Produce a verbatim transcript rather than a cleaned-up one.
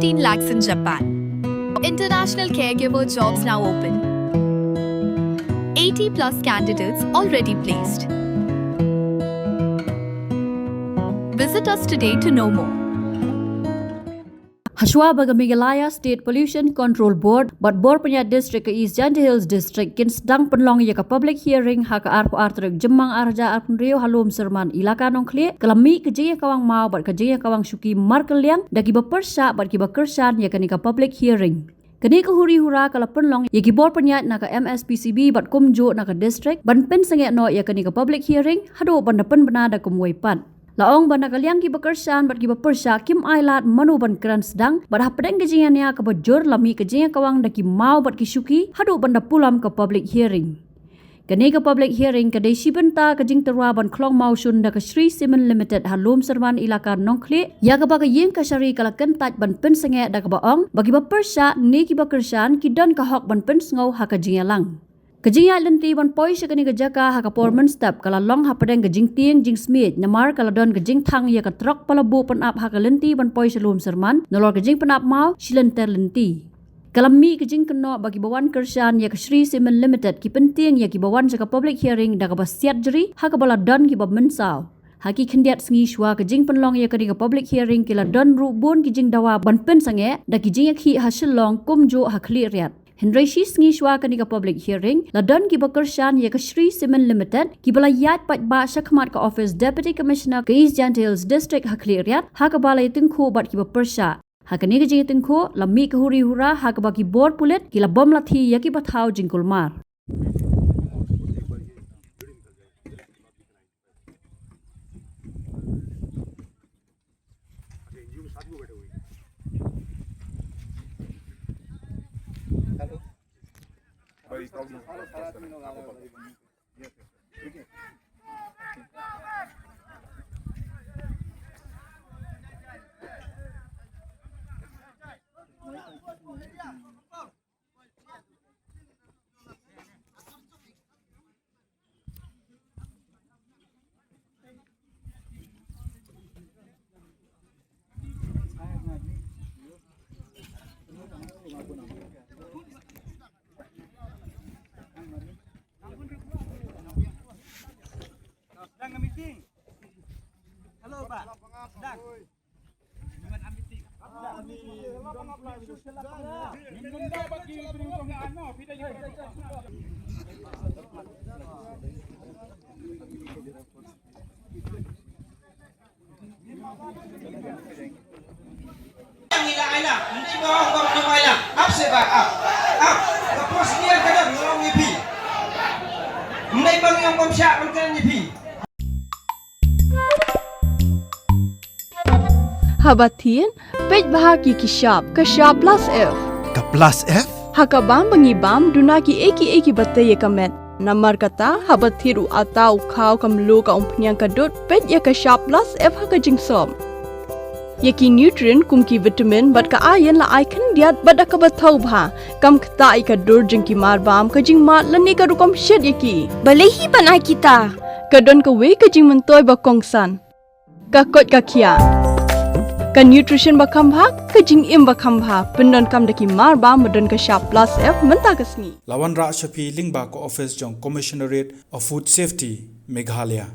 fifteen lakhs in Japan. International caregiver jobs now open. eighty plus candidates already placed. Visit us today to know more. Hashwa ba ka Meghalaya State Pollution Control Board bad Bor Pynïaid District ka East Jaintia Hills District kin sdang pynlong ïa ka public hearing ha ka arphew ar tarik Jymmang ar hajar arphew hynriew ha Lumserman Elaka Nongkhlieh, ka la mih ka jingïakawang maw bad ka jingïakawang shuki markylliang da kiba pyrshah bad kiba kyrshan ïa kane ka public hearing. Kane ka huri hura ka la pynlong ïa ki bor pynïaid na ka M S P C B bad kumjuh na ka district ban pynsangeh noh ïa kane ka public hearing haduh ban da pynbna da kumwei pat. La ong ba na ka liang kiba kyrshan bad kiba pyrshah kim ailad mano ban kren sdang bad hapdeng ka jingïania kaba jur la mih ka jingïakawang da ki maw bad ki shuki haduh ban da pulom ka public hearing. Kane ka public hearing ka dei shi bynta ka jingtyrwa ban khlong mawshun da ka Shree Cement Limited ha Lumserman Elaka Nongkhlieh, ïa kaba ka ïing kashari ka la kyntait ban pynsangeh da kaba ong ba kiba pyrshah ne kiba kyrshan ki don ka hok ban pynsngew ha ka jingïalang. Ka jingïaid lynti ban poi sha kane ka jaka ha ka por mynstep ka la long hapdeng ka jingtieng jingsmiej namar ka la don ka jingthang ïa ka trok ba la buh pynap ha ka lynti ban poi sha Lumserman nalor ka jingpynap maw shi lynter lynti. Ka la mih ka jingkynnoh ba kiba wan kyrshan ïa ka Shree Cement Limited ki pyntieng ïa kiba wan sha ka public hearing da kaba siat jri ha kaba la don kiba mynsaw. Ha ki khyndiat sngi shuwa ka jingpynlong ïa kane ka public hearing ki la don ruh bun ki jingdawa ban pynsangeh da ki jingïakhih ha Shillong kumjuh ha Khliehriat. Hynrei shi sngi shuwa kane ka public hearing la don kiba kyrshan ïa ka Shree Cement Limited kiba la ïaid paidbah sha khmat ka office Deputy Commissioner ka East Jaintia Hills District ha Khliehriat ha kaba la ïatyngkhuh bad kiba pyrshah. Ha kane ka jingïatyngkhuh la mih ka huri hura ha kaba ki bor pulit ki la bom lathi ïa kiba thaw jingkulmar. Sedang meeting. Hello, Pak. Sedang. Haba thied, peit bha ki ki shap, ka shap plus F. Ka plus F? Ha ka bam ba ngi bam, duna ki ei ki ei kiba tei ïa ka met. Namar kata, haba thied u atta u khaw ka mluh ka umphniang ka dud, peit ïa ka shap plus F ha ka jingsop. Ïa ki nutrient kum ki vitamin bad ka iron la ai khyndiat bad da kaba thaw bha. Kam ktah ïa ka dur jong ki mar bam, ka jingmad lane ka rukom shet ïa ki. Balei hi ban ai kita? Ka don kawei ka jingmyntoi ba kongsan. Ka koit ka khiah. Ka nutrition ba kham bha, ka jingim ba kham bha. Pyndonkam da ki mar bam ba don ka shap plus F mynta ka sngi. La wanrah sha phi lyngba ka office jong Commissionerate of Food Safety, Meghalaya.